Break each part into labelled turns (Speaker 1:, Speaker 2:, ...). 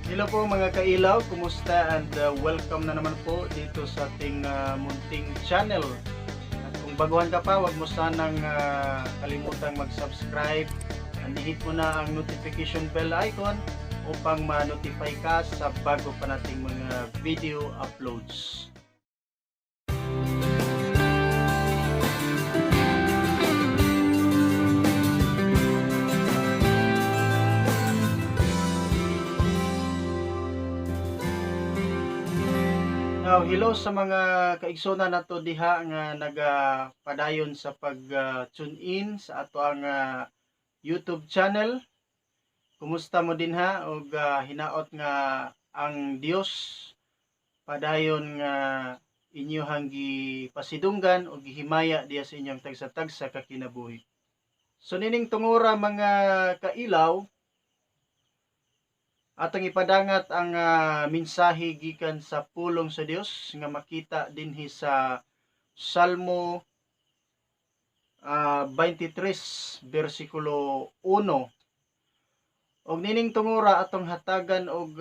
Speaker 1: Hello po, mga kailaw, kumusta and welcome na naman po dito sa ating munting channel. At kung baguhan ka pa, wag mo sanang kalimutang mag-subscribe and hit mo na ang notification bell icon upang ma-notify ka sa bago pa nating mga video uploads. Now, hello sa mga kaigsoona nato diha nga nagapadayon sa pag tune in sa ato ang YouTube channel. Kumusta mo dinha og hinaot nga ang Dios padayon nga inyohang gipasidunggan o gihimaya diha sa inyong tagsa-tagsa ka kinabuhi. So nining tungura, mga kailaw, atong ipadangat ang mensahe gikan sa pulong sa Dios nga makita dinhi sa Salmo 23 bersikulo 1. Og nining tungura atong hatagan og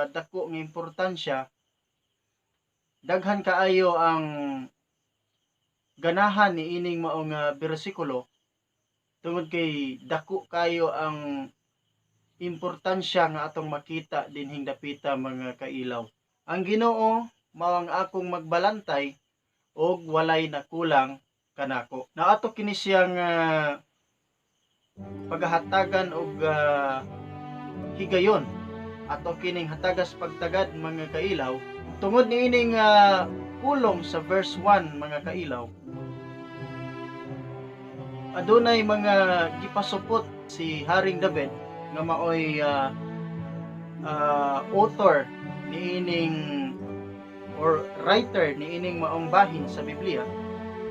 Speaker 1: dako nga importansya. Daghan kaayo ang ganahan niining maong bersikulo tungod kay dako kayo ang importansya nga atong makita dinhing dapita, mga kailaw. Ang Ginoo mao ang akong magbalantay og walay nakulang kanako. Na ato kini siyang paghahatagan og higayon. Ato kining hatagas pagtagad, mga kailaw, tungod niining pulong sa verse 1, mga kailaw. Adunay mga gipasupot si Haring David nga maoy author niining or writer niining maong bahin sa Biblia,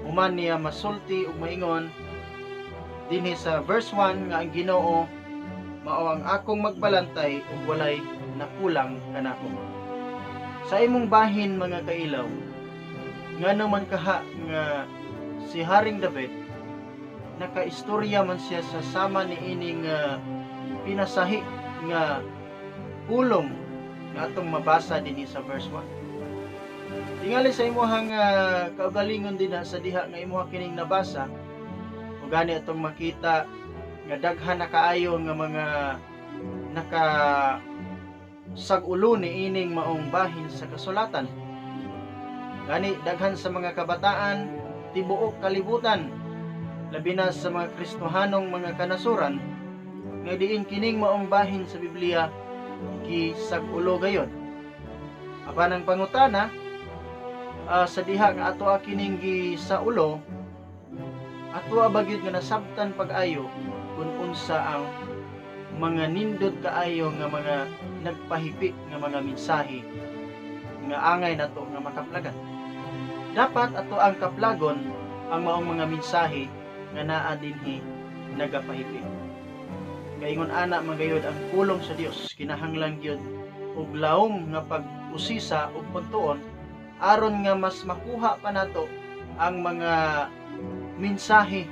Speaker 1: human niya masulti ug maingon dinhi sa verse 1 nga ang Ginoo mao ang akong magbalantay ug walay nakulang kanako. Sa imong bahin, mga kailaw, ngano man kaha nga si Haring David nakaistorya man siya sa sama niining pinasahi nga pulong nga atong mabasa dinhi sa verse 1? Tingali sa imuhang kaugalingon dinha sa diha nga imuha kining nabasa, ug gani atong makita nga daghan na kaayo nga mga naka sag-ulo ni ining maong bahin sa kasulatan. Gani daghan sa mga kabataan tibuok kalibutan, labi na sa mga Kristohanong mga kanasuran, nga diin kining maong bahin sa Biblia gisag-ulo gayon. Apan ang pangutana, sa diha nga ato kining gisaulo, ato ba gyud nga nasabtan pag-ayo kung unsa ang mga nindot kaayo nga mga nagpahipi nga mga mensahe nga angay nato nga makaplagan? Dapat ato ang kaplagon ang maong mga mensahe nga naa dinhi nagapahipi. Kaingon ana magayod ang pulong sa Dios, kinahanglan gyud og lawom nga pag-usisa ug pagtuon aron nga mas makuha pa nato ang mga mensahe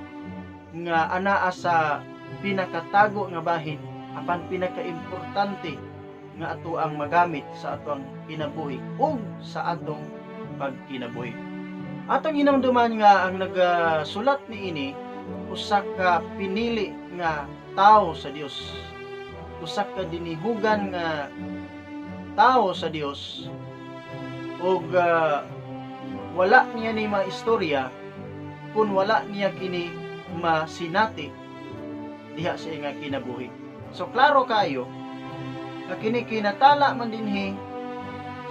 Speaker 1: nga anaa sa pinakatago nga bahin apan pinakaimportante nga ato ang magamit sa atong kinabuhi ug sa atong pagkinabuhi. Atong hinumduman nga ang nagasulat niini usa ka pinili nga tao sa Dios, usa ka dinihugan nga tao sa Dios, ug wala niya ni maistorya kung wala niya kini masinati diha sa iyang kinabuhi. So klaro kayo nga kini kinatala man dinhi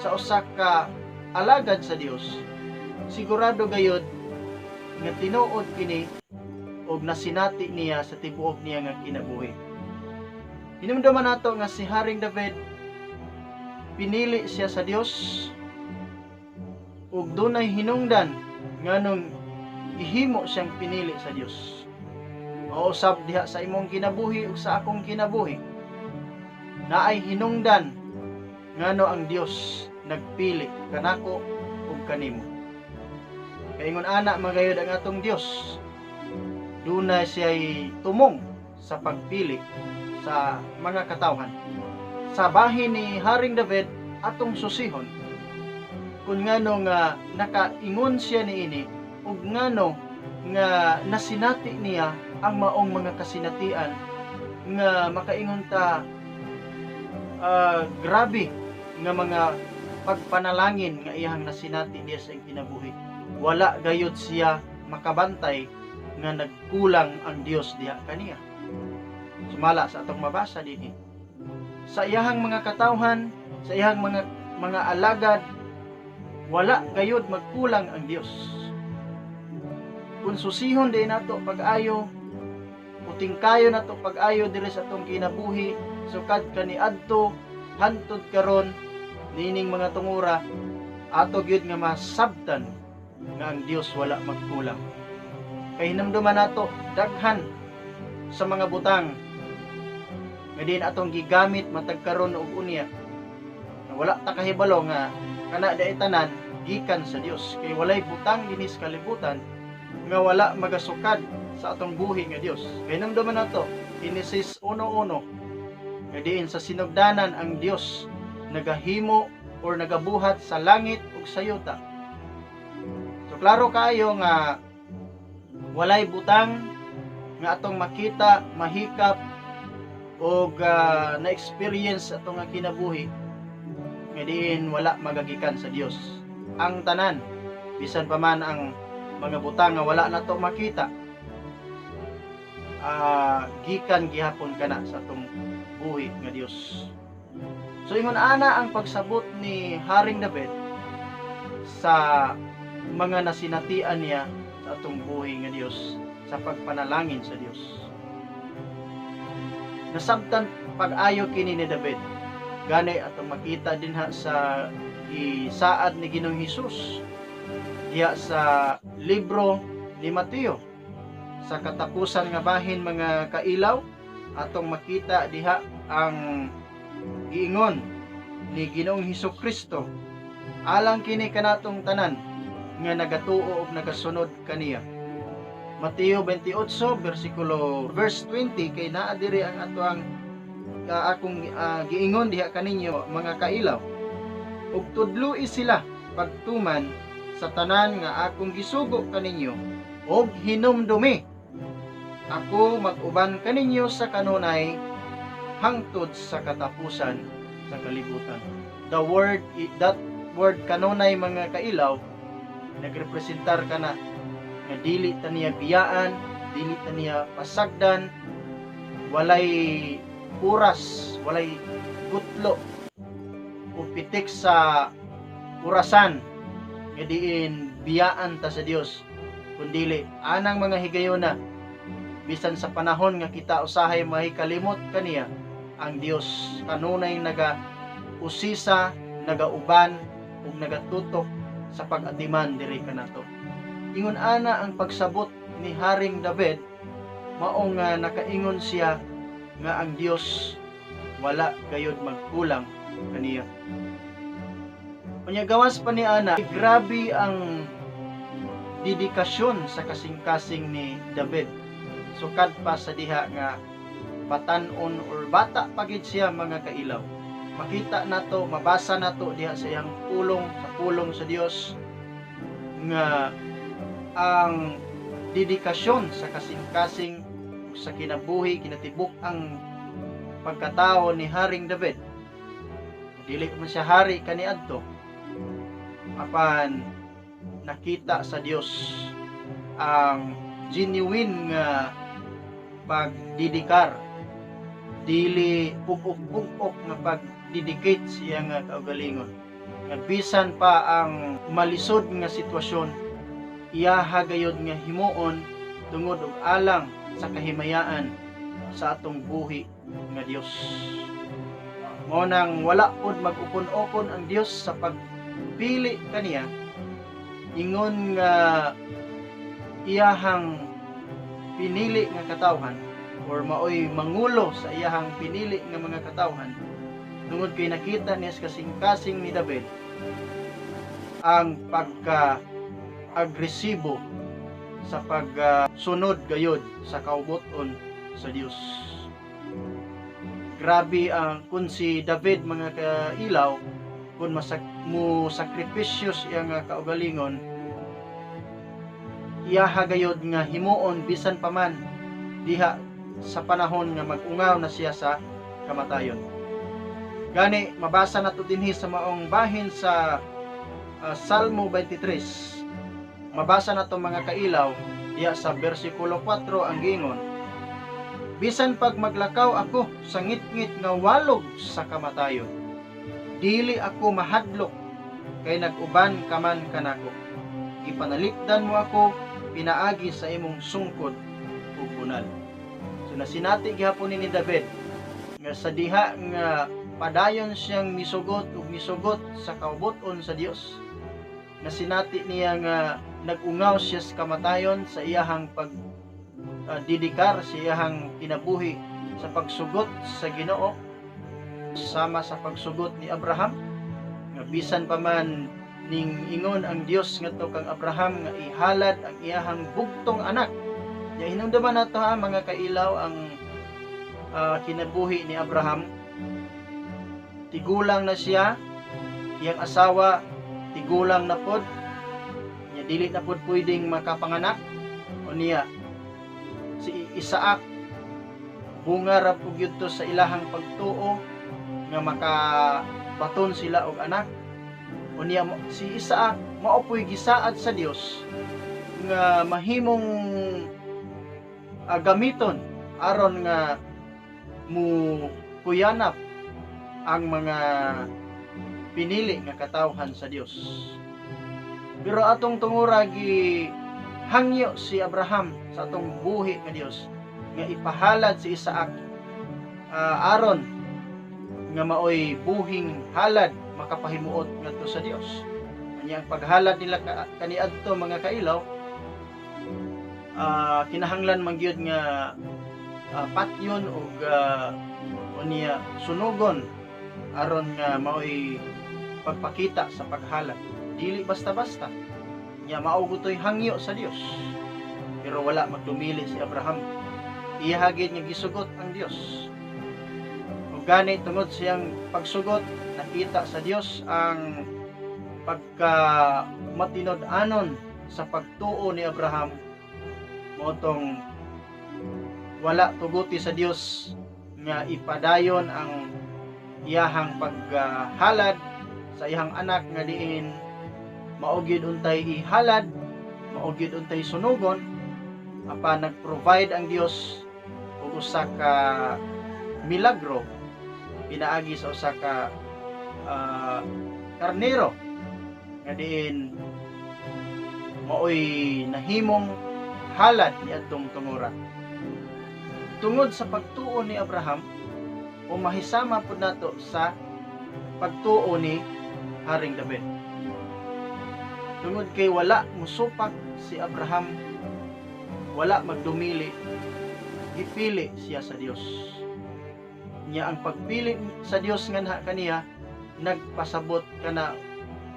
Speaker 1: sa usa ka alagad sa Dios. Sigurado gayod nga tinuod kini og nasinati niya sa tibuok niya nga kinabuhi. Hinumduman nato nga si Haring David, pinili siya sa Dios ug dunay hinungdan nganong gihimo siyang pinili sa Dios. Mao usab diha sa imong kinabuhi ug sa akong kinabuhi, naay hinungdan ngano ang Dios nagpili kanako ug kanimo. Kaingon ana magayod ang atong Dios, dunay siya'y tumong sa pagpili sa mga katawhan. Sa bahin ni Haring David, atong susihon kung ngano nga nakaingon siya niini ug ngano nga nasinati niya ang maong mga kasinatian nga makaingon ta grabe nga mga pagpanalangin nga iyang nasinati diya sa iyang kinabuhi. Wala gayud siya makabantay nga nagkulang ang Dios diha kaniya. Sumala sa atong mabasa dinhi, sa iyahang mga katawhan, sa iyahang mga alagad, wala gayud magkulang ang Dios. Kung susihon din nato pag-ayo, uting kayo nato pag-ayo diri sa atong kinabuhi sukad kaniadto hantod karon niining mga tungura, ato gyud nga masabtan nga ang Dios wala magkulang. Kay hinumduman nato, daghan sa mga butang nga diin atong gigamit matag karon ug unya nga wala ta kahibalo nga kana diay tanan gikan sa Dios, kay walay butang dinhi sa kalibutan nga wala magasukad sa atong buhi nga Dios. Kay hinumduman nato Genesis 1:1 nga diin sa sinugdanan ang Dios nagahimo or nagabuhat sa langit ug sa yuta. So klaro kaayo nga walay butang nga atong makita, mahikap og na-experience atong nga kinabuhi nga diin wala magagikan sa Dios. Ang tanan, bisan pa man ang mga butang nga wala nato makita, gikan gihapon kana sa atong buhi nga Dios. So ingon ana ang pagsabot ni Haring David sa mga nasinatian niya sa atong buhi nga Dios, sa pagpanalangin sa Dios. Nasabtan pag-ayo kini ni David. Gani atong makita dinha sa gisaad ni Ginoong Hesus diha sa libro ni Mateo. Sa katapusan nga bahin, mga kailaw, atong makita diha ang giingon ni Ginoong Hesus Kristo alang kini kanatong tanan nga nagatuo og nagasunod kaniya. Mateo 28 bersikulo verse 20, kay naa diri ang ato ang akong giingon diha kaninyo, mga kailaw. "Ug tudloi sila pagtuman sa tanan nga akong gisugo kaninyo, ug hinumdumi, ako mag-uban kaninyo sa kanunay hangtod sa katapusan sa kalibutan." The word, that word "kanunay", mga kailaw, nagrepresentar kana nga dili ta niya biyaan, dili ta niya pasagdan, walay oras, walay gutlo o pitik sa orasan nga diin biyaan ta sa Dios, kundili anang mga higayona, bisan sa panahon nga kita usahay mahikalimot kaniya, ang Dios kanunay naga usisa, nagauban ug nagatutok sa pag-atiman diri kanato. Ingon ana ang pagsabot ni Haring David, mao nga nakaingon siya nga ang Dios wala gayod magkulang kaniya. Unya gawas pa ni ana, grabe ang dedikasyon sa kasing-kasing ni David. Sukad pa sa diha nga batan-on or bata pa gid siya, mga kailaw. Makita nato, mabasa nato diha sa iyang pulong, sa pulong sa Dios nga ang dedikasyon sa kasing-kasing ug sa kinabuhi, kinatibuk ang pagkatao ni Haring David. Dili man siya hari kaniadto, apan nakita sa Dios ang genuine nga pagdedikar, dili pug-ok-pug-ok nga pag-dedicate siya nga kaugalingon, nga bisan pa ang malisod nga sitwasyon, iyaha gayod nga himuon tungod og alang sa kahimayaan sa atong buhi nga Dios. Mao nang wala pod mag-upon-upon ang Dios sa pagpili kaniya ingon nga iyahang pinili nga katawhan or maoy mangulo sa iyahang pinili nga mga katawhan, tungod kay nakita niya sa kasing-kasing ni David ang pagka agresibo sa pagsunod gayod sa kaubuton sa Dios. Grabe ang kung si David, mga kailaw, kung masak mo sakripisyo sa iyang nga kaugalingon, iyaha gayod nga himuon bisan pa man diha sa panahon nga mag-ungaw na siya sa kamatayon. Gani mabasa nato dinhi sa maong bahin sa Salmo 23. Mabasa nato, mga kailaw, diha sa bersikulo 4 ang giingon, "Bisan pag maglakaw ako sa ngitngit nga walog sa kamatayon, dili ako mahadlok kay nag-uban ka man kanako. Gipanalipdan mo ako pinaagi sa imong sungkod ug bunal." So nasinati gihapon ni David nga sa diha nga padayon siyang misugot ug misugot sa kaubuton sa Dios, nasinati niya nga nag-ungaw siya sa kamatayon sa iyahang pag dedikar sa iyahang kinabuhi sa pagsugot sa Ginoo, sama sa pagsugot ni Abraham nga bisan pa man ning ingon ang Dios ngadto kang Abraham nga ihalad ang iyahang bugtong anak. Ya, hinumduman nato ha, mga kailaw, ang kinabuhi ni Abraham. Tigulang na siya, iyang asawa tigulang na pod nya, dili na pod pwedeng makapanganak. O niya si Isaac, bunga ra pud gyud to sa ilahang pagtuo nga makabaton sila og anak. O niya si Isaac mao po'y gisaad sa Dios nga mahimong gamiton aron nga mu kuyanap ang mga pinili nga katawhan sa Dios. Pero atong tungura, gi hangyo si Abraham sa atong buhi nga Dios nga ipahalad si Isaac aron nga maoy buhing halad makapahimuot ngadto sa Dios. Anya ang paghalad nila kaniadto, mga kailaw, kinahanglan man gyud nga patyon og unya sunugon aron nga maoy pagpakita sa paghalad, dili basta-basta. Nya mao gutoy hangyo sa Dios, pero wala magdumili si Abraham. Iya gid nga gisugot ang Dios. Ug gani tungod siyang pagsugot, nakita sa Dios ang pagka matinud-anon sa pagtuo ni Abraham. Mao tong wala tuguti sa Dios nga ipadayon ang iyahang paghalad sa iyang anak nga diin mao gyud untay ihalad, mao gyud untay sunugon, apan nag-provide ang Dios og usa ka milagro pinaagi sa usa ka karnero nga diin maoy nahimong halad niadtong tungura. Tungod sa pagtuo ni Abraham, o mahisama pud nato sa pagtuo ni Haring David. Tungod kay wala musupak si Abraham, wala magdumili, gipili siya sa Dios. Nya ang pagpili sa Dios nganha kaniya, nagpasabot kana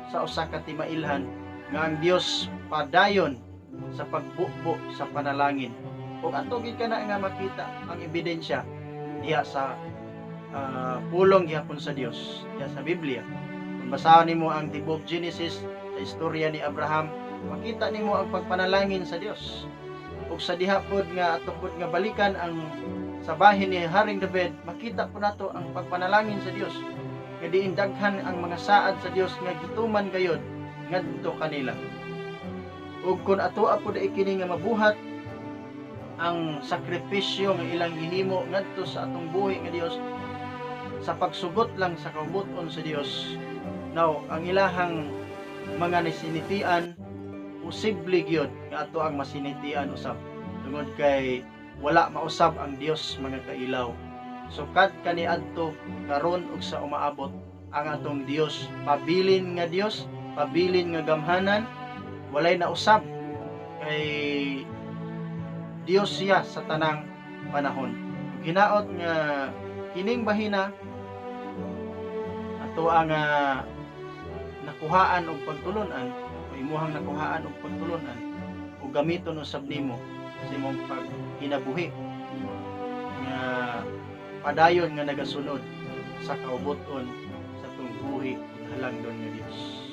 Speaker 1: sa usa ka timailhan nga ang Dios padayon sa pagbubo sa panalangin. Ug ato gid kana nga makita ang ebidensya diha sa pulong gihapon sa Dios diha sa Biblia. Kung basahon nimo ang The Book of Genesis, sa istorya ni Abraham, makita nimo ang pagpanalangin sa Dios. Ug sa diha pod nga ato pod nga balikan ang sa bahin ni Haring David, makita po nato ang pagpanalangin sa Dios nga diin daghan ang mga saad sa Dios nga gituman gayod ngadto kanila. Ug kun atoa pod kini nga mabuhat ang sakripisyo nga ilang gihimo ngadto sa atong buhi nga Dios sa pagsugot lang sa kaubuton sa Dios, now ang ilahang mga nasinatian, posible gyud nga ato ang masinatian usab, tungod kay wala mausab ang Dios, mga kailaw. Sukad kaniadto, karon ug sa umaabot, ang atong Dios pabilin nga Dios, pabilin nga gamhanan, walay nausab kay Dios siya sa tanang panahon. Ug hinaot nga kining bahina ato ang nakuhaan og pagtulunan o imuhang nakuhaan og pagtulunan o gamiton usab nimo sa imong pagkinabuhi nga Padayon nga nagasunod sa kaubuton sa atong buhi ug halangdon nga Dios.